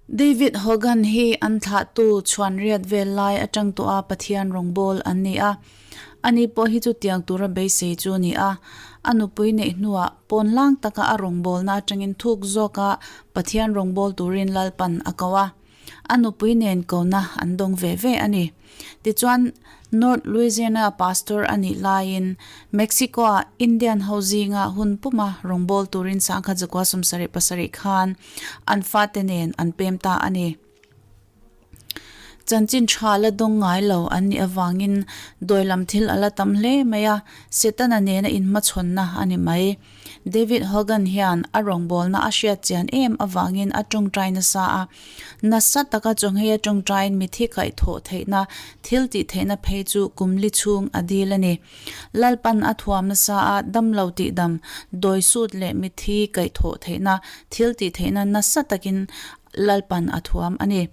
David Hogan hi an thlahtu chhuan riat vel lai atang tawha Pathian rawngbâwl an ni a. Ani pawh hi chutiang tura beisei chu a ni a. A nupui neih hnuah pawn lang taka a rawngbâwlna atangin thuk zawka Pathian rawngbâwl turin Lalpan a ko a. A nupui nen kona an dawng ve ve a ni. Tichuan, North Louisiana pastor a nih laiin Mexico-a Indian ho zinga hun puma rawngbâwl turin sangkhat zakua 77 khan an fate nen an pem ta a ni. Chanchin tha la dawng ngai lo an nih avangin dawi lam thil a la tam hle mai a, Setana nena inhmachhawnna a ni mai. David Hogan hian a rawngbawlna a hriat chian em avangin a tawngtai nasa a, nasa taka chawnghei a tawngtaiin mithi kaihthawh theihna thil tih theihna phei chu kum li chhung a dil a ni. Lalpan a thuam nasa a, damlo tihdam, dawi sut leh mithi kaihthawh theihna thil tih theihna nasa takin Lalpan a thuam a ni.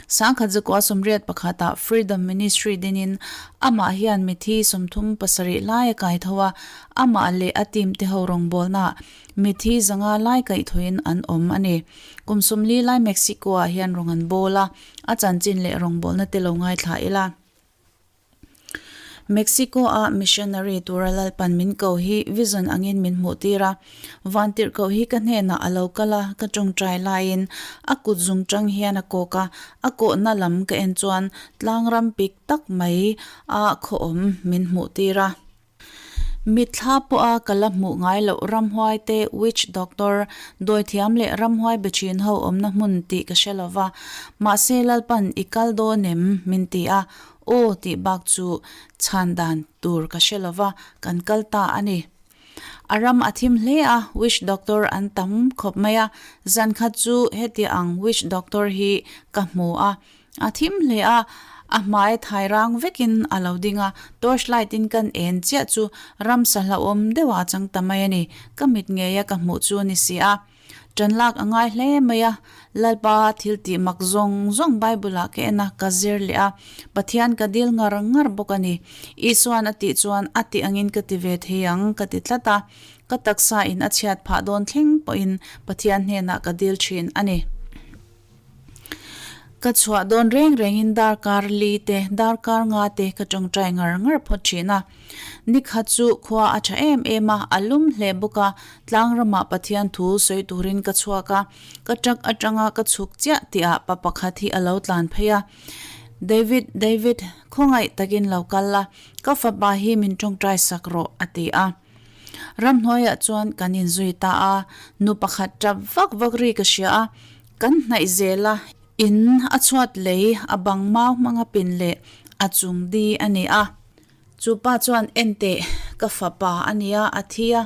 Sangkhat zakua 81 ah Freedom Ministry dinin amah hian mithi 37 lai a kai tho a, amah leh a team te ho rawngbawlnaah mithi 500 lai kaihthawhin an awm a ni. Kum 40 lai Mexico ah hian rawng an bawl a, a chanchin leh rawngbawlna te lo ngaithla ila. Mexico-a missionary tura Lalpan min ko hi vision angin min hmuh tir a. Vantirhkoh hi ka hnenah a lo kal a, ka tawngtai laiin a kut zung tang hian a kawk a, a kawhna lam ka en chuan tlangram pik tak mai a khawawm min hmuh tir a. Mitthla pawha ka la hmuh ngai loh ramhuai te, witch doctor, dawithiam leh ramhuai be thin ho awmna hmun tih ka hre lo va. Mahse Lalpan i kal dawn em? min ti a, aw tih bak chu chhan dan tur ka hre lo va, kan kal ta a ni. A ram a thim hle a, witch doctor an tam khawp mai a, zan khat chu heti ang witch doctor hi ka hmu a, A thim hle a, a hmai thai rang vekin a lo ding a, torch light in kan en chiah chu ramsa hlauhawm deuhah a chang ta mai a ni, ka mit ngeia ka hmuh chu a ni si a. Ṭan lak a ngai hle mai a, Lalpa thil tih mak zawng zawng Bible ah ka en a, ka zir leh a, Pathian ka dil ngar ngar bawk a ni. Isuan a tih chuan a tih angin ka ti ve thei ang ka ti tlat a, ka taksa in a chhiat phah dawn thleng pawhin Pathian hnenah ka dil ṭhin a ni. Ka chhuah dawn reng rengin darkar li te, darkar nga te ka tawngtai ngar ngar phawt thin a. Nikhat chu khua a tha em em a, a lum hle bawk a, tlang ramah Pathian thu sawi turin ka chhuak a, ka truck atanga ka chhuk chiah tihah pa pakhat hi a lo tlan phei a, David, David, khawngaih takin lo kal la, ka fapa hi min tawngtai sak rawh, a ti a. Ramhnuaiah chuan kan inzui ta a, nu pakhat tap vak vak ri ka hria a, kan hnaih zel a, in a chhuat lei a bang mau hmanga pin leh a chung di a ni a. Chu pa chuan en teh, ka fapa a nia, a thi a,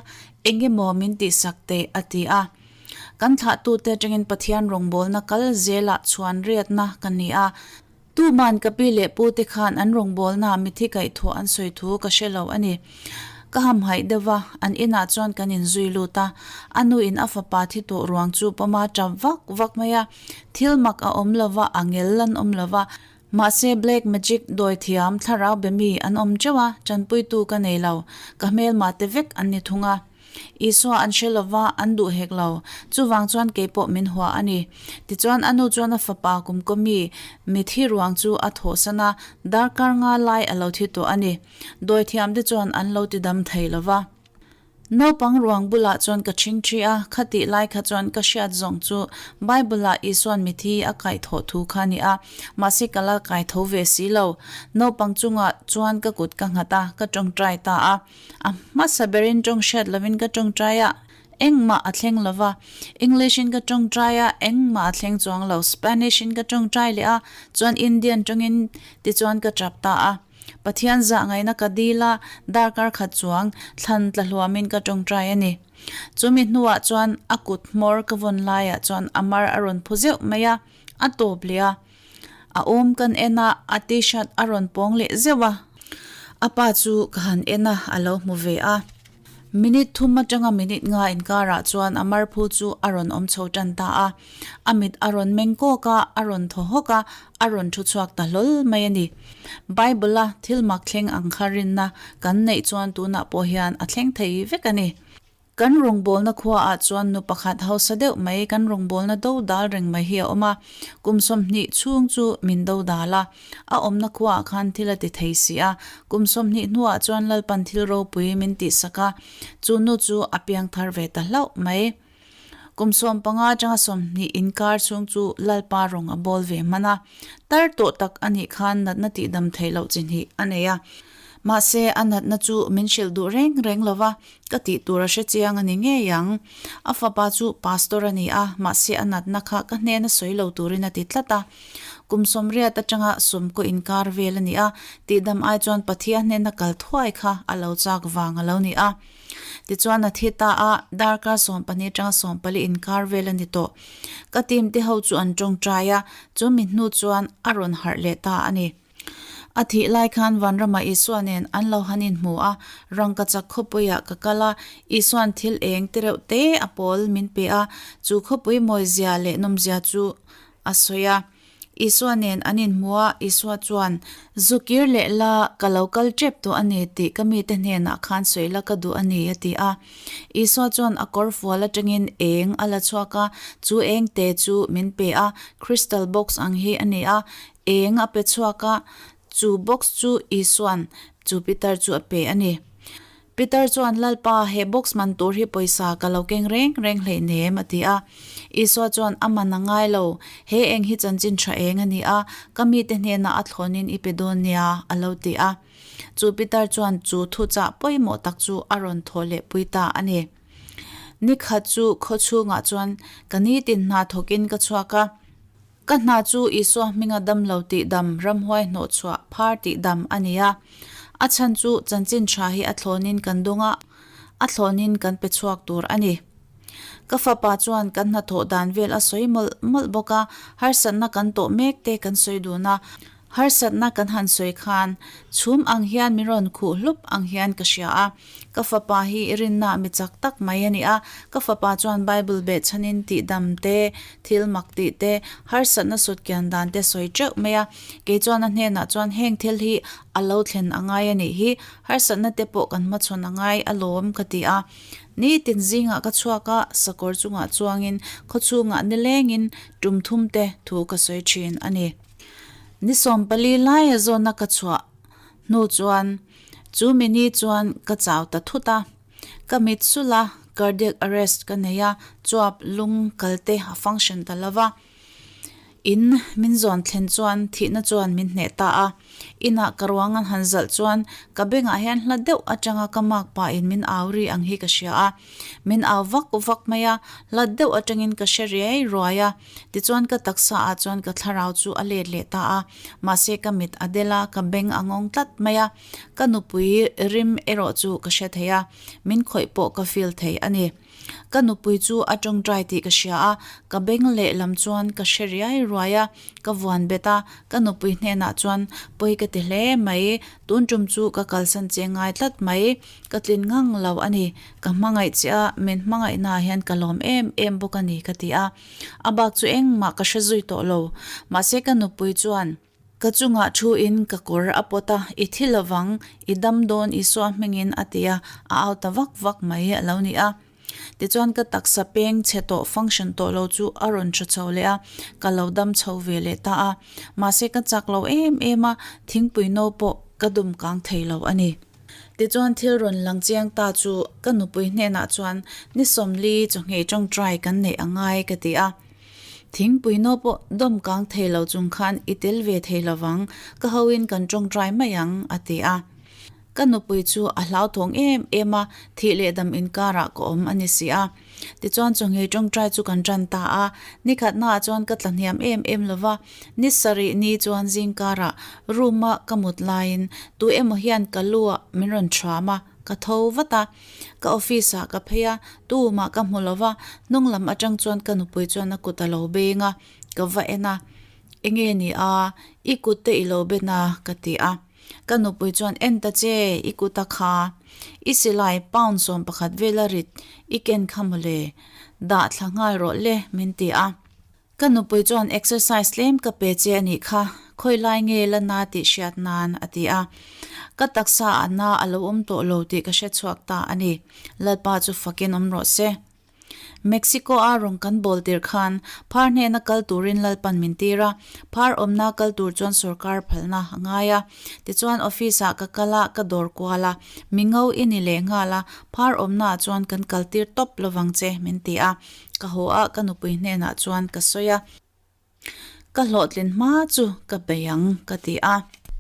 eng emaw min tihsak teh a ti a. Kan thlahtute atangin Pathian rawngbawlna kal zelah chhuan riatna ka ni a, Tuman ka pi leh pu te khan an rawngbawlna mithi kaihthawh an sawi thu ka hre lo a ni. Ka hamhaih deuh va, an inah chuan kan inzui lut a. A nu in a fapa thi tawh ruang chu pawma tap vak vak mai a. Thil mak a awm lo va, a ngel an awm lo va. Mahse black magic dawi thiam thlarau be mi an awm teuh a, tanpuitu ka nei lo. Ka hmelma te vek an ni thung a. Isua an hre lo va, an duh hek lo. Chuvang chuan kei pawh min hua a ni. Tichuan a nu chuan a fapa kumkawmi mithi ruang chu a thawhsan a, darkar nga lai a lo thi tawh a ni. Dawithiamte chuan an lo tidam thei lo va. Naupang ruang bulah chuan ka ṭhingṭhi a, khatih lai kha chuan ka hriat zawng chu Bible-ah Isua'n mithi a kaihthawh thu kha a ni a, mahse ka la kaitho ve si lo. Naupang chungah chuan ka kut ka nghat a, ka ṭawngṭai ta a. A hmasa berin tawng hriat lovin ka tawngtai a, engmah a thleng lo va. English in ka tawngtai a, engmah a thleng chuang lo. Spanish in ka tawngtai leh a, chuan Indian tawngin tichuan ka tap ta a. Pathian zah ngaihna ka dil a, darkar khat chuang thlan tla hluamin ka tawngtai a ni. Chumi hnuah chuan a kut hmawr ka vawn laiah chuan a mar a rawn phu zeuh mai a, a tawp leh a. A awm kan en a, a t-shirt a rawn pawng leh zeuh a. A pa chu ka han en a, a lo hmu ve a. Minute thum atanga minute nga inkarah chuan a marphu chu a rawn awm chho tan ta a. A mit a rawn meng kawk a, a rawn thaw hawk a, a rawn thu chhuak ta hlawl mai a ni. Bible-a thil mak thleng ang kha rinna kan neih chuan tunah pawh hian a thleng thei vek a ni. Kan rawngbawlna khuaah chuan nu pakhat hausa deuh mai kan rawngbawlna do dal reng mai hi a awm a, kum 20 chhung chu min do dal a. A awmna khuaah khan thil a ti thei si a, kum 20 hnuah chuan Lalpan thil ropui min tihsak a, chu nu chu a piang thar ve ta hlauh mai. Kum 15 atanga 20 inkar chhung chu Lalpa rawng a bawl ve hman a, tar tawh tak a nih khan natna tihdam theih loh chi hnih a nei a. Mahse, a natna chu min hrilh duh reng reng lo va, ka tih tur a hre chiang a ni ngei ang. A fapa chu pastor a ni a, mahse a natna kha ka hnena sawi lo turin a ti tlat a. Kum 80 atanga 90 inkar vel a ni a, tihdam ai chuan Pathian hnena kal thuai kha a lo chak vang a lo ni a. Tichuan a thi ta a, darkar 12 atanga 14 inkar vel a ni tawh. Ka team te ho chu an tawngtai a, chu mi hnu chuan a rawn harh leh ta a ni. A thih lai khan Vanramah Isua nen an lo han inhmu a, rangkachak khawpuiah ka kal a, Isua'n thil eng ti reuh te a pawl min pe a, chu khawpui mawizia leh nawmzia chu a sawi a. Isua nen an inhmu a, Isua chuan, Zu kir leh la, ka lo kal tep tawh a ni tih ka mite hnenah khan sawi la ka duh a ni, a ti a. Isua chuan a kawr fual atangin eng a la chhuak a, chu eng te chu min pe a, crystal box ang hi a ni a, Eng a pe chhuak a, chu box chu Isua'n chu Peter chu a pe a ni. Peter chuan, Lalpa, he box man tur hi pawisa ka lo keng reng reng hleihnem, a ti a. Isua chuan, A man a ngai lo, he eng hi chanchin tha eng a ni a, ka mite hnenah a thlawnin i pe dawn nia, a lo ti a. Chu Peter chuan chu thuchah pawimawh tak chu a rawn thaw leh pui ta a ni. Ni khat chu khaw chhungah chuan ka nitin hna thawkin ka chhuak a. Ka hna chu Isua hminga dam lo tih dam, ramhuai hnawh chhuah, phar tih dam a ni a. A chhan chu chanchin tha hi a thlawnin kan dung a, a thlawnin kan pe chhuak tur a ni. Ka fapa chuan kan hnathawh dan vel a sawi mawlh mawlh bawk a, harsatna kan tawh mek te kan sawi dun a. Harsatna kan han sawi khan chhum ang hian min rawn khuh hlup ang hian ka hria a. Ka fapa hi rinna mi chak tak mai a ni a, ka fapa chuan Bible behchhanin tihdam te, thil mak tih te, harsatna sut kian dan te sawi teuh mai a. Kei chuan a hnenah chuan heng thil hi a lo thlen a ngai a nih hi, harsatna te pawh kan hmachhawn a ngai alawm ka ti a. Nitin zingah ka chhuak a, sakawr chungah chuangin khawchhungah nilengin tum thum te thu ka sawi thin a ni. Ni 14 laia zawna ka chhuah hnu chuan chu mi ni chuan ka chau ta thut a, ka mit sulh a, cardiac arrest ka nei a, chuap lung kal te a function ta lo va. In min zawn thlen chuan thihna chuan min hneh ta a, inah ka ruang an han zalh chuan ka bengah hian hla deuh atanga ka mak pahin min au ri ang hi ka hria a, min au vak vak mai a, hla deuh atangin ka hre riai ruai a. Tichuan ka taksa ah chuan ka thlarau chu a let leh ta a, mahse ka mit a del a, ka beng a ngawng tlat mai a, ka nupui rim erawh chu ka hre thei a, min khawih pawh ka feel thei a ni. Ka nupui chu a tawngtai tih ka hria a, ka beng leh lam chuan ka hre riai ruai a, ka vuan bet a, ka nupui hnenah chuan pawi ka ti hle mai, tun tum chu ka kalsan che ngai tlat mai, Ka tlin ngang lo a ni, ka hmangaih che a, min hmangaihnaah hian ka lawm em em bawk a ni ka ti a. A bak chu engmah ka hre zui tawh lo. Mahse ka nupui chuan ka chungah thu in ka kawr a pawt a, i thi lovang, i dam dawn Isua hmingin a ti a, a au ta vak vak mai a lo ni a. Tichuan ka taksa peng chhe tawh function tawh lo chu a rawn tha chho leh a, ka lo dam chho ve leh ta a. Mahse ka chak lo em em a, thingpui no pawh ka dum kang thei lo a ni. Tichuan thil rawn lang chiang ta chu ka nupui hnenah chuan ni 40 chawhngei tawngtai kan neih a ngai ka ti a. Thingpui no pawh dawm kang thei lo chung khan i tel ve thei lovang, ka hoin kan tawngtai mai ang a ti a. Ka nupui chu a hlauthawng em em a, thih leh dam inkarah ka awm a ni si a. Tichuan chawhngei tawngtai chu kan tan ta a, ni khatnaah chuan ka tla hniam em em lo va, ni sarih ni chuan zingkarah room-a ka mut laiin tu emaw hian ka lu-ah min rawn thuam a, ka tho vat a. Ka office-ah ka phei a, tumah ka hmu lo va, hnung lam atang chuan ka nupui chuan a kut a lo beng a, ka va en a, Enge ni a, i kut te i lo ben a, ka ti a. Ka nupui chuan en ta che, i kut a kha. I silai pound 11 vela rit i ken kha mawle. Dah thla nghal rawh le, min ti a. Ka nupui chuan exercise tlem ka pe che a nih kha. Khawi lai nge la na tih hriat nan a ti a. Ka taksa ah na a lo awm tawh lo tih ka hre chhuak ta a ni. Lalpa chu fakin awm rawh se. Mexico a rawn kan bawl tir khan phar hnena kal turin Lalpan min tir a, phar awmna kal tur chuan sorkar phalna a ngai a. Tichuan office ah ka kal a, ka dawr kual a, mi ngo i ni leh nghal a, phar awmna ah chuan kan kal tir tawp lovang che min ti a. Ka haw a, ka nupui hnenah chuan ka sawi a. Ka hlawhtlin hma chu ka bei ang ka ti a.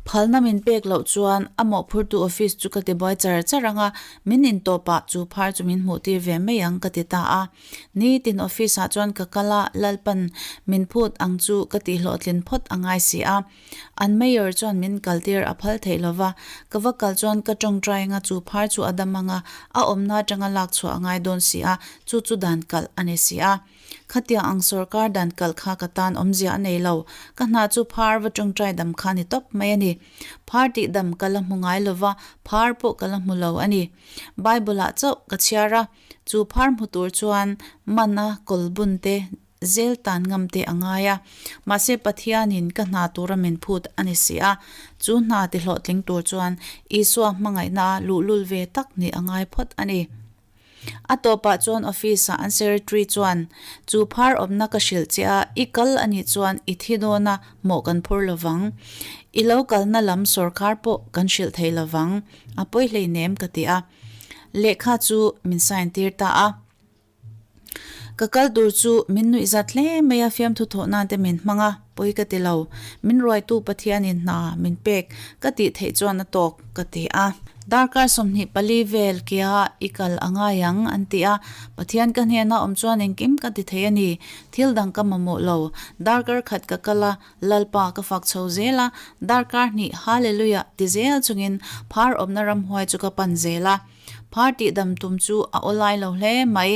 Phalna min pek loh chuan a mawhphurtu office chu ka tibuai char char ang a, min intawp ah chu phar chu min hmuh tir ve mai ang ka ti ta a. Nitin office ah chuan ka kal a, Lalpan min phut ang chu ka tih hlawhtlin phawt a ngai si a. An mayor chuan min kaltir a phal theih lova, ka va kal chuan ka tawngtai anga chu phar chu a dam ang a, a awmna atanga lak chhuah a ngai dawn si a, chu chu dan kalh a ni si a. Khatiang ang sawrkar dan kalh kha ka tan awmzia a nei lo. Ka hna chu phar va tawngtai dam kha ni tawp mai a ni. Phar tih dam ka la hmu ngai lova, phar pawh ka la hmu lo a ni. Bible ah chauh ka chhiar a, chu phar hmu tur chuan mana kawl bun te zel tan ngam te a ngai a. Mahse Pathianin ka hna tura min phut a ni si a, chu hna ti hlawhtling tur chuan Isua hmangaihna a luhlul ve tak nih a ngai phawt a ni. A tawpah chuan office ah an secretary chuan, Chu phar awmna ka hrilh che a, i kal a nih chuan i thi dawn a, mawh kan phur lovang. I lo kalna lam sawrkhar pawh kan hrilh thei lovang, a pawi hleinem ka ti a. Lehkha chu min sign tir ta a. Ka kal tur chu min nuih zat hle mai a, fiamthu thawh nan te min hmang a, pawi ka ti lo. Min ruaitu Pathianin hna min pek ka tih theih chuan a tawk ka ti a. Darkar 24 vel kia i kal a ngai ang an ti a, Pathian ka hnena awm chuan engkim ka ti thei a ni, thil dang ka mamawh lo. Darkar khat ka kal a, Lalpa ka fak chho zel a, darkar hnih Hallelujah ti zel chungin phar awmna ramhuai chu ka pan zel a. Phar tihdam tum chu a awlai lo hle mai.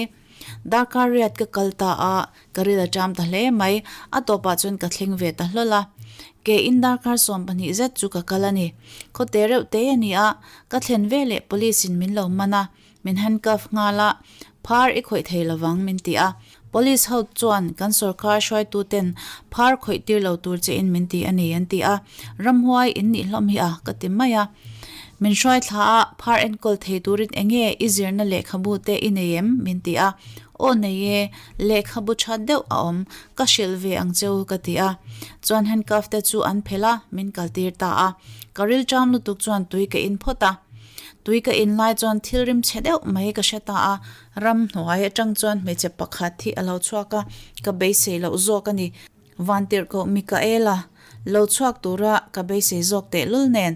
Darkar riat ka kal ta a, ka ril a ṭam ta hle mai. A tawpah chuan ka thleng ve ta hlawl a. Ke in darkar 12 zet chu ka kal a ni. Khawte reuh te a ni a, ka thlen veleh police in min lo man a, min handcuff nghal a, phar i khawih thei lovang min ti a. Police ho chuan kan sorkar hruaitu ten phar khawih tir lo tur che in min ti a ni an ti a, ramhuai in nih hlawm hi a ka ti mai a. Min hruai thla a, phar enkawl thei turin enge i zirna lehkhabu te i nei em? min ti a. Aw nei e, lehkhabu tha deuh a awm, ka hrilh ve ang cheu ka ti a. Chuan handcuff te chu an phelh a, min kaltir ta a. Ka rilṭam lutuk chuan tui ka in phawt a. Tui ka in lai chuan thil rim chhe deuh mai ka hre ta a, Ramhnuai atang chuan hmeichhe pakhat hi a lo chhuak a, ka beisei loh zawk a ni. Vantirhkoh Mikaela lo chhuak tura ka beisei zawk tehlul nen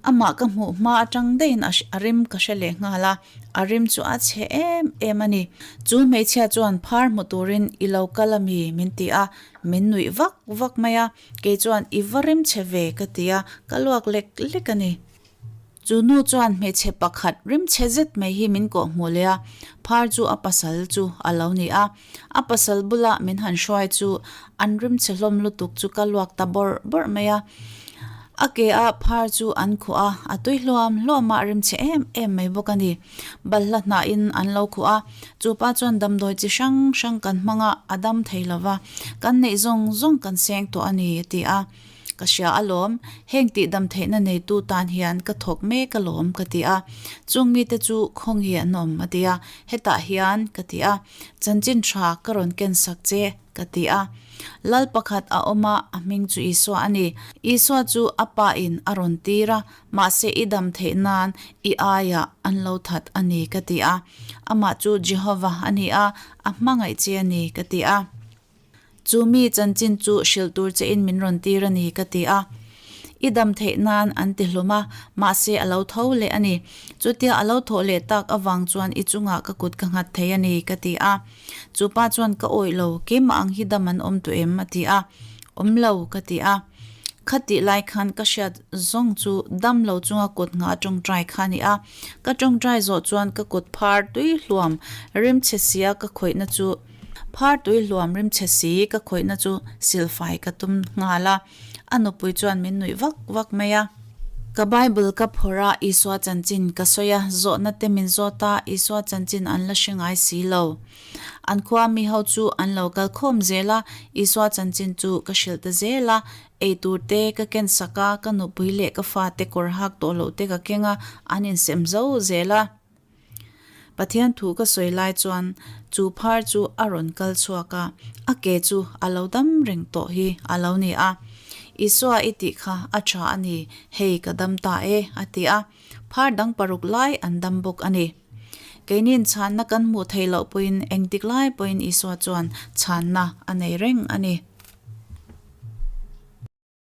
amah ka hmuh hma atang daihin a rim ka hre leh nghal a, a rim chu a chhe em em a ni. Chu hmeichhia chuan phar hmu turin i lo kal a mi min ti a, min nuih vak vak mai a, kei chuan i va rim chhe ve ka ti a, ka luak lek lek a ni. Chu nu chuan hmeichhe pakhat rimchhe zet mai hi min kawh hmuh leh a, phar chu a pasal chu a lo ni a. A pasal bula min han hruai chu an rimchhe hlawm lutuk chu ka luak ta bawrh bawrh mai a. A ke ah phar chu an khuh a, a tui hluam hluam a, a rimchhe em em mai bawk a ni. Balhla hnahin an lo khuh a, chu pa chuan damdawi chi hrang hrang kan hmang a, a dam thei lo va, kan neih zawng zawng kan seng tawh a ni, a ti a. Ka hria alawm, heng tihdam theihna neitu tan hian ka thawk mek alawm ka ti a. Chung mite chu khawngi an awm a ti a, hetah hian ka ti a, chanchin tha ka rawn ken sak che ka ti a. Lal pakhat a awm a, a hming chu Isua a ni. Isua chu a pa in a rawn tir a, mahse i dam theih nan i aiah an lo that a ni ka ti a. Amah chu Jehovah a ni a, a hmangaih che a ni ka ti a. Chu mi chanchin chu hrilh tur che in min rawn tir a ni ka ti a. I dam theih nan an ti hlum a, mahse a lo tho leh a ni. Chutia a lo thawh leh tak avang chuan i chungah ka kut ka nghat thei a ni ka ti a. Chu pa chuan ka awih lo, keimah ang hi dam an awm tawh em? a ti a. Awm lo ka ti a. Kha tih lai khan ka hriat zawng chu dam lo chunga kut nghah tawngtai kha a ni a. Ka tawngtai zawh chuan ka kut phar tui hluam rimchhe sia ka khawihna chu Phar tui hluam rimchhe si ka khawihna chu silfai ka tum nghal a, a nupui chuan min nuih vak vak mai a. Ka Bible ka phawrh a, Isua chanchin ka sawi a, zawhna te min zawt a, Isua chanchin an la hre ngai si lo. An khua mi ho chu an lo kal khawm zel a, Isua chanchin chu ka hrilh ta zel a, ei tur te ka ken sak a, ka nupui leh ka fate kawr hak tawh loh te ka keng a, an insem zo zel a. Pathian thu ka sawi lai chuan chu phar chu a rawn kal chhuak a, a ke chu a lo dam reng tawh hi a lo ni a. Isua i tih kha a tha a ni, hei ka dam ta e, a ti a. Phar dang paruk lai an dam bawk a ni. Keini'n chhanna kan hmuh theih loh pawhin engtik lai pawhin Isua chuan chhanna a nei reng a ni.